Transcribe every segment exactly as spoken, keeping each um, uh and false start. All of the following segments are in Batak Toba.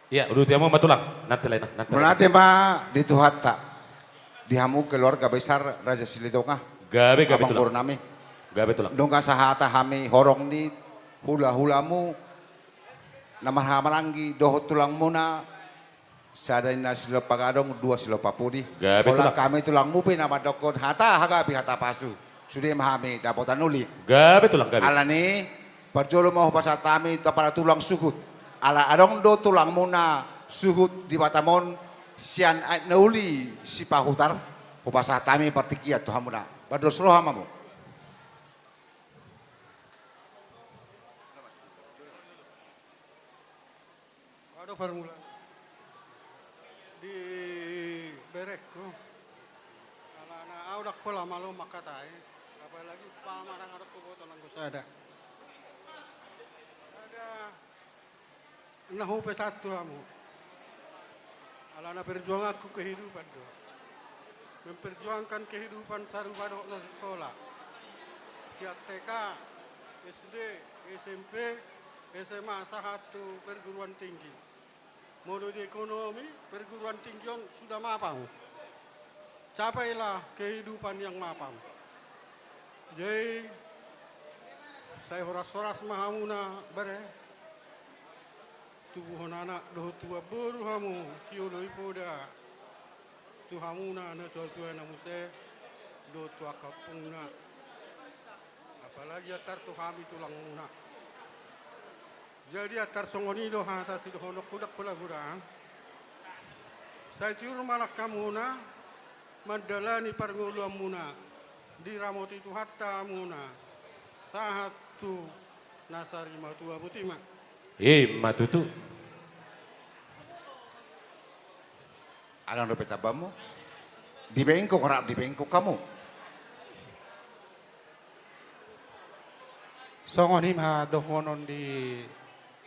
Ia, uduti hamu ma tulang, nanti laina, nanti laina. Mauliate ma di Tuhanta. Di hamu keluarga besar Raja Silitonga. Gabe, gabe, Tulang. Amangboru nami. Gabe, Tulang. Nunga sahata hami horong ni hula-hulamu na marhahamaranggi dohot tulangmuna, sada ninna silompa gadong, dua silompa pudi. Gabe, Tulang. Holan hami tulangmu pe na mandokkon hata hagabe hata pasu. Sude ma hami dapotan uli. Gabe, Tulang, gabe. Alani, parjolo ma hupasahat hami tu apala tulang suhut. Ala adong do tulangmuna suhut di Batam on sian aek na uli Sipahutar. Hupasahat hami partingkian tu hamuna. Bados roha ma hamu. Aduh, formula. Di berengku. Alana au ndang pola malo mangkatai. Apalagi pamarang adong huboto nanggo sada. Ada na hupasahat tu hamu. Alana perjuanganku kehidupan do. Memperjuangkan kehidupan sarupa dohot na sikola. Sian T K, S D, S M P, S M A sahat tu perguruan tinggi. Molo di ekonomi, perguruan tinggi on sudah mapan. Capailah kehidupan yang mapan. Jadi, sai horas-horas ma hamuna, bere. Tubuhon anak dohot tubuhon boru hamu, sioloi poda. Tu hamuna na tua-tua na muse, dohot tu angka ompungna. Apalagi antar tu hami tulangmuna. Jadi antar songon i do hata sidohononku, ndang pola godang. Sai tiur ma langkamuna mandalani parngoluanmuna, diramoti Tuhanta hamuna sahat tu na sari matua. Boti ma. I ma tutu. Adong dope tambamu? Di bengkok, rap di bengkok hamu. Songon i ma dohonon di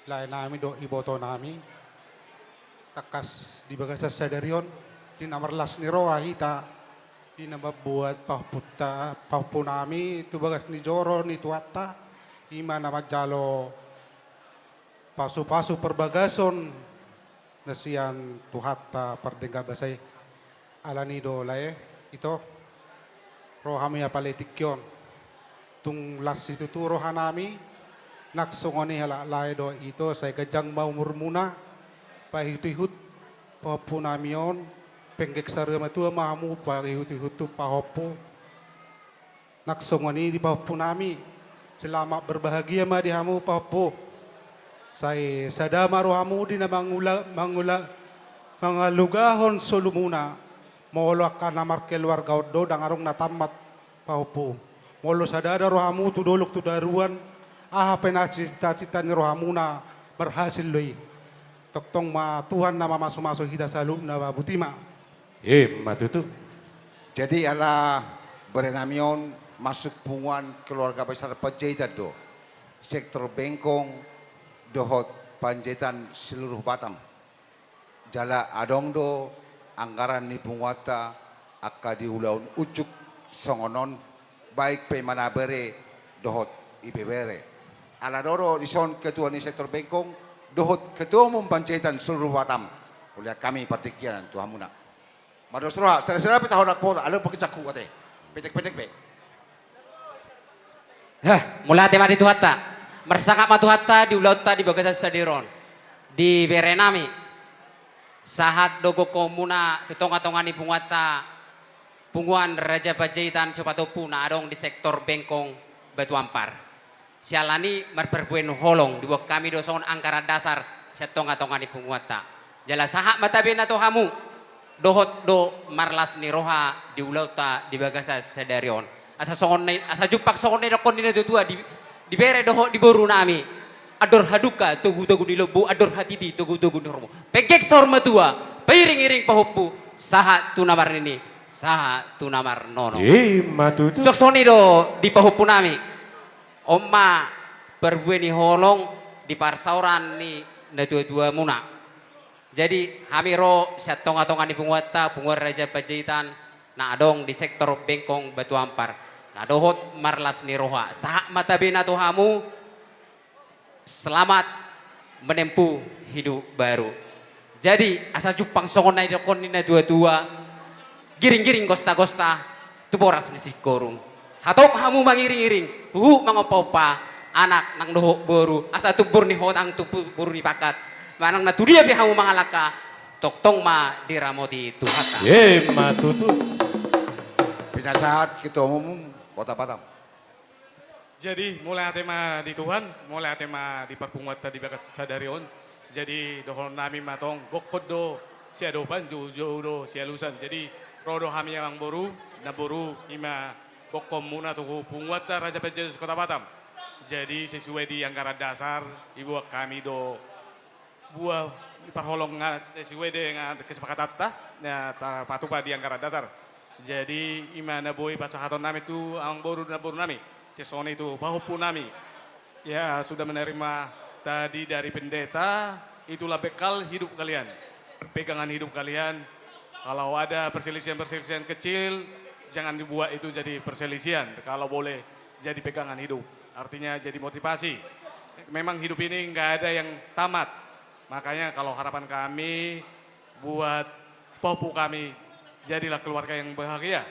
laenami dohot ibotonami. Tangkas di bagasan sadari on, di na marlas ni roha hita, di na mambuat pahompunta, pahompunami tu bagas ni joro ni Tuhanta, i ma na manjalo pasu-pasu parbagason na sian Tuhanta pardenggan basa i. Alani do lae, ito, ro hami apala di tingki on. Tung las situtu rohanami, nang songon i halak lae dohot ito, sai ganjang ma umurmuna, paihut-ihut pahompunami on, penggeng saur matua ma hamu paihut-ihut tu pahompu. Nang songon i di pahompunami, selamat berbahagia ma di hamu pahompu. Sai sada ma rohamu di na mangula, mangula, mangalugahon solumuna. Molo angka na markeluarga on do, ndang adong na tammat pahompu. Molo sada do rohamu tu dolok tu toruan, aha pe na cita-cita ni rohamuna, berhasil do i. Tongtong ma Tuhan na mamasu-masu hita saluhutna. Boti ma. I ma tutu. Jadi ala berenami on masuk punguan keluarga besar Panjaitan do, sektor Bengkong dohot Panjaitan seluruh Batam. Jala adong do anggaran ni punguanta angka di ulaon unjuk songon on, baik pe manang bere dohot ibebere. Ala do dison ketua ni sektor Bengkong dohot ketua umum Panjaitan seluruh Batam. Mauliate hami partingkian tu hamuna. Mados roha, sada-sada pe tahonak pota, ala pake caku ate. Pendek-pendek pe. Heh, mauliate ma di Tuhanta. Marsangap ma Tuhanta di ulaonta di bagasan sadari on. Di berenami. Sahat do gokhonmuna tu tonga-tonga ni punguanta, punguan Raja Panjaitan Sipatompu na adong di sektor Bengkong Batu Ampar. Siala ni i marparbue ni holong diboan hami do songon anggaran dasar sian tonga-tonga ni punguanta. Jala sahat ma tabe na tu hamu, dohot do marlas ni roha di ulaonta di bagasan sadari on. Asa songon na i, asa jumpang songon na nidokkon ni natua-tua di, di bere dohot di borunami. Andor hadungka togu-togu ni lombu, andor hatiti togu-togu ni horbo. Penggeng saur matua, pairing-iring pahompu, sahat tu na marnini, sahat tu na marnono. I ma tutu. Suang songon i do di pahompunami. On ma parbue ni holong di parsaoran ni natua-tuamuna. Jadi hami ro sian tonga-tonga ni punguanta, punguan Raja Panjaitan na adong di sektor Bengkong Batu Ampar, na dohot marlas ni roha. Sahat ma tabe na tu hamu, selamat menempuh hidup baru. Jadi, asa jumpang songon na didokkon ni na tua-tua, giring-giring gosta-gosta, tu boras ni singkoru. Hatop hamu mangiring-iring, huhut mangompa-ompa, anak nang dohot boru, asa tumbur ni hotang tumbur ni pangkat, manang na tu dia pe hamu mangalangka, tongtong ma diramoti Tuhanta. Ima tutu. Pinasahat Ketua Umum Kota Batam. Jadi, mauliate ma di Tuhan, mauliate ma di parpunguanta di bagasan sadari on. Jadi, dohonon nami ma tong, gokhon do siadopan, jou-jou do sialusan. Jadi, ro do hami amangboru, namboru, ima gokhonmuna tu punguanta Raja Panjaitan Kota Batam. Jadi, sesuai di anggaran dasar, dibuat hami do buat parholong nga sesuai dengan kesepakatanta, na tapatupa di anggaran dasar. Jadi, ima na boi pasahaton nami tu amangboru namboru nami, songon i tu pahompu nami. Ya, sudah menerima tadi dari pendeta, itulah bekal hidup kalian. Pegangan hidup kalian, kalau ada perselisihan-perselisihan kecil, jangan dibuat itu jadi perselisihan. Kalau boleh, jadi pegangan hidup. Artinya jadi motivasi. Memang hidup ini nggak ada yang tamat. Makanya kalau harapan kami buat pahompu kami, jadilah keluarga yang bahagia.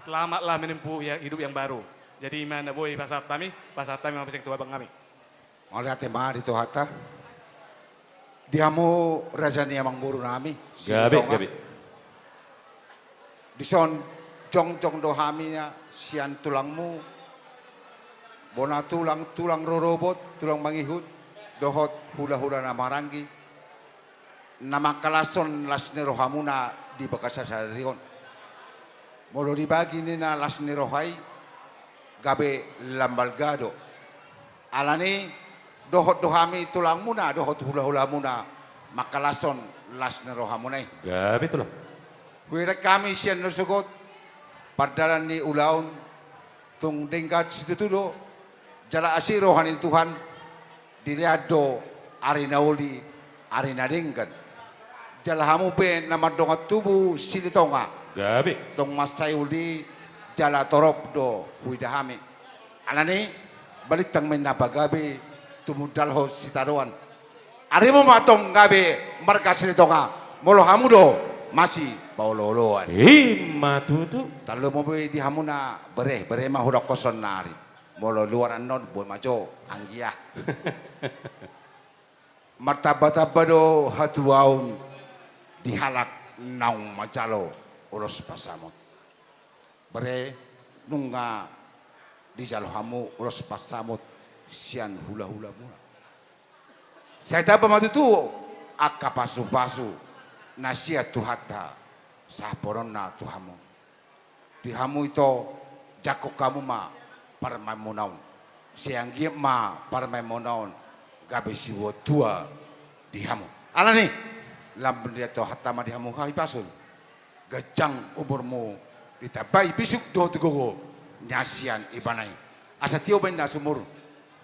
Selamatlah menempuh ya, hidup yang baru. Jadi ima na boi pasahat nami, pasahat nami ma muse tu abang nami. Mauliate ma di Tuhanta. Di hamu raja ni amangboru nami, gabe, Silitonga. Gabe. Dison jongjong do hami na sian tulangmu, bona tulang, tulang rorobot, tulang mangihut, dohot hulahula na marhahamaranggi, na mangkalashon las ni rohamuna di bagasan sadari on. Molo dibagi ninna las ni roha i, gabe lam balga do. Alani, dohot do hami tulangmuna, dohot hulahulamuna, mangkalashon las ni rohamuna i. Gabe tulang. Huida hami sian na sogot, pardalan ni ulaon, tung denggan situtu do, jala asi roha ni Tuhan, dilean do ari na uli, ari na denggan. Jala hamu pe na mardongan tubu Silitonga. Gabe. Tong mansai uli, jala torop do huida hami. Alani, balintang ma ninna pagabe, tumundalhon sitadoan. Arimu ma tong gabe marga Silitonga, molo hamu do masipaolooloan. Ima tutu. Tarlumobi di hamuna bere, bere ma hudokkon saonari. Molo luaran on boi ma jo anggia. Martambatamba do hatuaon di halak naung manjalo ulos pansamot. Bere, nunga dijalo hamu ulos pansamot sian hulahulamuna. Sai tamba ma tutu angka pasupasu na sian Tuhanta sahatonna tu hamu. Di hamu ito, jangkon hamu ma parumaenmuna on. Sai anggiat ma parumaenmuna on gabe siboan tua di hamu. Alani, lam dilean Tuhanta ma di hamu hahipason. Ganjang umurmu, ditambai bisuk dohot gogo na sian Ibana i. Asa tio ma ninna sumur,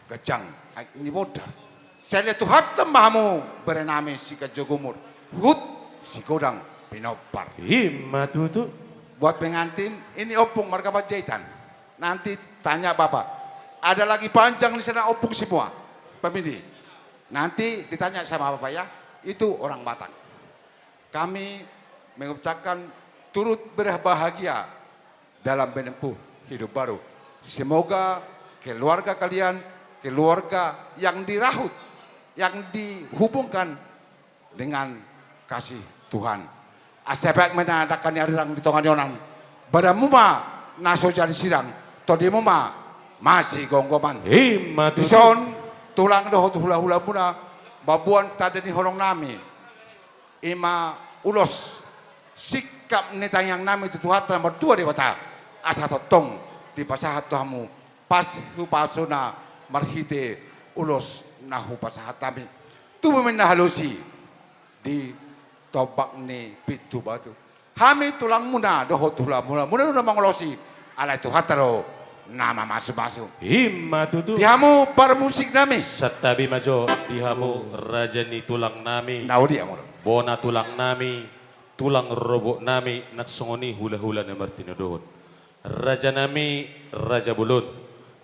ganjang aek ni bondar. Sai dilean Tuhanta ma hamu, bere nami, siganjang umur, huhut sigodang pinompar. Ima tutu. Buat pengantin, ini opung marga Panjaitan. Nanti tanya Bapak. Ada lagi panjang di sana opung semua. Pemilih. Nanti ditanya sama Bapak ya. Itu orang Batak. Kami mengucapkan turut berbahagia dalam menempuh hidup baru. Semoga keluarga kalian, keluarga yang dirahut, yang dihubungkan dengan kasih Tuhan. Asa peak ma ninna dangka ni arirang di tonga ni onan. Badanmu ma na so jadi sirang, tondimu ma masigomgoman. Ima tutu. Dison, tulang dohot hulahulamuna, mamboan tanda ni holong nami. Ima ulos, singkap ni tangiang nami tu Tuhanta na martua Debata, asa tongtong dipasahat tu hamu pasupasuna marhite ulos na hupasahat hami. Tubu ma ninna halosi di tombak ni pintu batu. Hami tulangmuna dohot hulahulamuna do na mangolosi, alai Tuhanta do na mamasumasu. Ima tutu. Di hamu parmusik nami. Santabi ma jo di hamu raja ni tulang nami. Na uli hamu do. Bona tulang nami, tulang rorobot nami, nang songon i hulahula na martinodohon. Raja nami, raja bolon,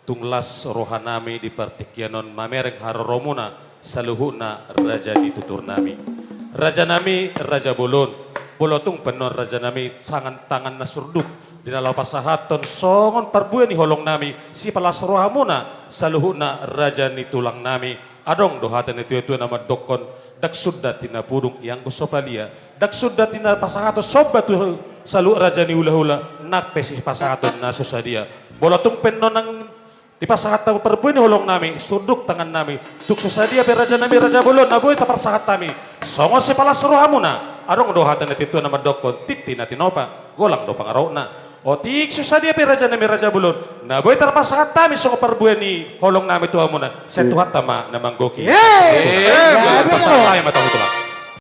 tung las roha nami di partingkian on mamereng haroromuna saluhutna raja ni tutur nami. Rajanami raja bolon, molo tung pe annon rajanami, tangan, tangan na surduk di na laho pasahathon songon parbue ni holongnami, sipalas rohamuna saluhutna raja ni tulangnami. Adong do hata ni tuatua na mandokkon: Ndang sundat di na pudung i anggo so palia, ndang sundat di na pasahathon somba tu saluhut raja ni hulahula, nang pe sipasahathon na so sadia. Molo tung pe annon nang dipasahat hamu parbue ni holongnami, surduk tangannami, tung so sadia pe rajanami raja bolon na boi taparsahat hami, songon sipalas rohamuna. Adong do hata ni tuatua na mandokkon: Tintin na tinopa, golang do pangarahutna. Otik so sadia pe rajanami raja bolon na boi tarpasahat hami songon parbue ni holongnami tu hamuna, sai Tuhanta ma na manggohi. Pasahat hami ma tu hamu tulang.